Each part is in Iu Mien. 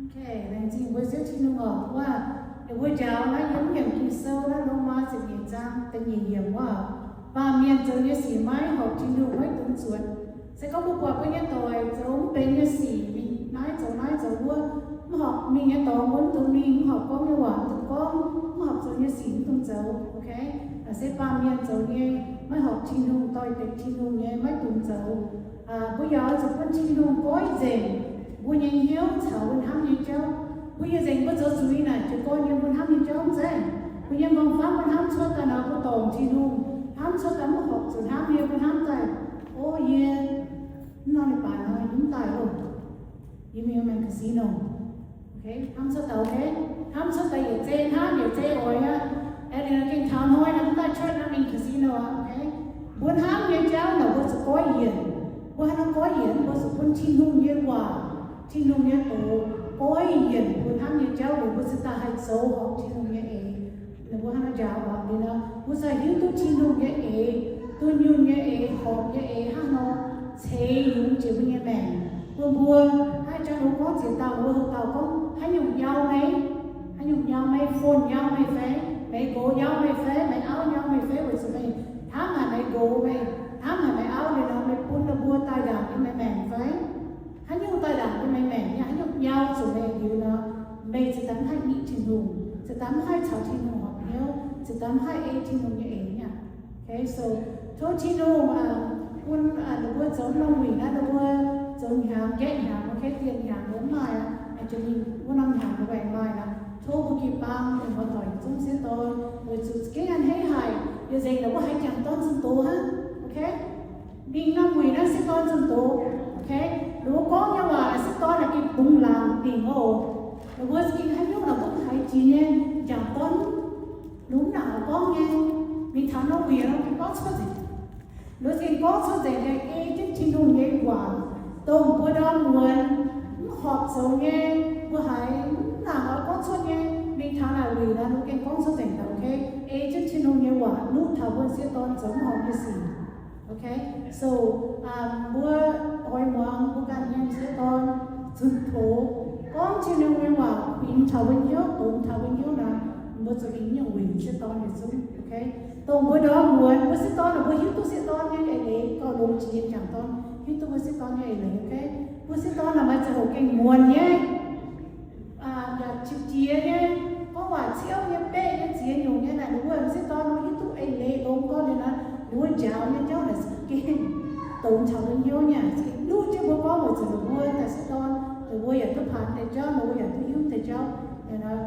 Okay, laengz zingh mbuo Ziouv Tin-Hungh oc. Wuov, ninh mbuo njaaux naaiv yiem Ging-Sou naaiv Lomaa ziepc nyeic zaang da'nyeic yiemc wuov, baamh mienh zoux nyei sic maiv horpc Tin-Hungh, maiv dungx zuotc. Se gorngv mbuo buatc mbuo nyei doic zoux mv benx nyei sic, mingh naaiv zoux naaiv zoux wuov, mv horpc mingh nyei dorngx mbuo mv dungx mingh, mv horpc gorngv nyei waac mv dungx gorngv, mv horpc zoux nyei sic mv dungx zoux. Okay, se baamh mienh zoux nyei maiv horpc Tin-Hungh, doix-dekc Tin-Hungh nyei maiv dungx zoux. Mbuo yaac oix zuqc bun Tin-Hungh goiv nzengc mbuo nyei hnyouv caux mbuo hnamv nyei jauv. Mbuo yaac nzengc mbuo zoux zuiz naaic jiez gorn yiem mbuo hnamv nyei jauv zeiz. Mbuo nyei m'nqorngv famv mbuo hnamv cuotv daaih nor, mbuo dorngc Tin-Hungh, hnamv cuotv daaih mv horpc zuqc hnamv nyei, mbuo hnamv daaih, o, yie mv nor ninh baac nor yie mv daaih loh. Yie mingh maengx casino. Okay, hnamv cuotv daaih, okay, hnamv cuotv daaih yietc zei hnamv yietc zei oix aqv. Aengx ninh gengh taux hnoi naaic mv daaih cuotv naaic mingh casino aqv. Okay, mbuo hnamv nyei jauv naaic mbuo zuqc goiv yienc. Mbuo haaix nor goiv yienc? Mbuo zuqc bun Tin-Hungh nyei waac, Tin-Hungh nyei doz goiv yienc mbuo hnamv nyei jauv liuz, mbuo cingx daaih haih zoux horpc Tin-Hungh nyei eix. Ninh mbuo hnangv nor njaaux oc, liuz nor mbuo cingx hiuv duqv Tin-Hungh nyei eix, dunh yunh nyei eix, horpc nyei eix hnangv nor ceix yungz jiex mbuo nyei maengc. Bun mbuo haih jangx longx gorngv ziex dauh mbuo houx dauh gorngv, haaix nyungc nyau meih? Haaix nyungc nyau meih? Fon nyau meih fai? Meih nqox nyau meih fai? Meih auv nyau meih fai? Weic zuqc meih hnamv haic meih nqox, meih hnamv haic meih auv, liuz nor meih bun ninh mbuo daaih ndaangc yiem meih maengc fai? Haaix nyungc daaih ndaangc yiem meih maengc nyei? Haaix nyungc nyau zuqc meih liuz nor, meih ziouc daaih mv haih nitv Tin-Hungh, ziouc daaih mv haih caux Tin-Hungh horpc hnyouv, ziouc daaih mv haih ei Tin-Hungh nyei eix nyei aqv. Okay, so tov Tin-Hungh bun ninh mbuo zoux norm wuic naaiv, ninh mbuo zoux hnyangx, nqaeqv hnyangx, okay, dieh hnyangx mbuo mv maaih aqv, jiex mingh wuov norm hnyangx mbuo aengx maaih aqv. Tov mbuo jiu-baang mienh muoz-doic yietc zungv sieqv dorn, weic zuqc za'gengh a'hneiv haic, yaac nzengc ninh mbuo haiz jangc dorn zunh doz hnangv. Okay, mingh norm wuic naaiv sieqv dorn zunh doz. Okay, ninh mbuo gorngv nyei waac sieqv dorn naaic gengh bungx laangc dingc oc. Ninh mbuo za'gengh haaix nyungc naaic mbuo haiz jiex nyei, jangc dorn lungx naaic oix gorngv nyei, mingh taux norm wuic nor gorngv cuotv nzengc. Ninh mbuo za'gengh gorngv cuotv nzengc nyei, ei jienv Tin-Hungh nyei waac, dongh mbuo ndorm muonz mv horpc zoux nyei, mbuo haiz mv nangc oix gorngv cuotv nyei, mingh taux naaic wuic nor, ninh mbuo gengh gorngv cuotv nzengc daaih. Okay, ei jienv Tin-Hungh nyei waac nuqv taux mbuo sieqv dorn zoux mv horpc nyei sic. Okay, so mbuo oix muangx mbuo ganh nyei sieqv dorn zunh doz, gorngv Tin-Hungh nyei waac kuinx taux mbuo hnyouv, dongz taux mbuo hnyouv nor, mbuo zuqc mingh nyungc wuic sieqv dorn yietc zungv. Okay, dongh mbuo ndorm muonz mbuo sieqv dorn, mbuo hiuv duqv sieqv dorn nyei eix leiz, gauh longx jiex nyei jangc dorn hiuv duqv mbuo sieqv dorn nyei eix leiz. Okay, mbuo sieqv dorn naaic maaih ziangh hoc gengh muonc nyei, yaac qiex jiez nyei, gorngv waac ciouv nyei, beqv nyei, ziex nyungc nyei naaic, ninh mbuo sieqv dorn nor hiuv duqv eix leiz longx gorngv liuz nor, ninh mbuo njaaux nyei jauv naaic za'gengh dongz taux mbuo hnyouv nyei, za'gengh nuqv jienv mbuo gorngv weic zuqc ninh mbuo daaih sieqv dorn, ninh mbuo yaac duqv paanx deix jauv, ninh mbuo yaac duqv hiuv deix jauv.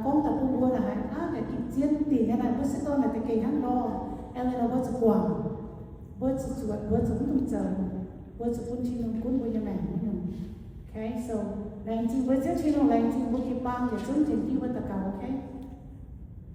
Gorngv daaih bun mbuo naaic haiz aqv, gengh zien dingc nyei naaic, mbuo sieqv dorn naaic da'gengh hnangv nor. Aengx naaic mbuo zuqc guangc, mbuo zuqc zuotc, mbuo zuqc mv dungx zoux. Mbuo zuqc bun Tin-Hungh gunv mbuo nyei maengc nyei nor. Okay, so laengz zingh mbuo Ziouv Tin-Hungh, laengz zingh mbuo jiu-baang yietc zungv tengx jienv mbuo daux gaux. Okay.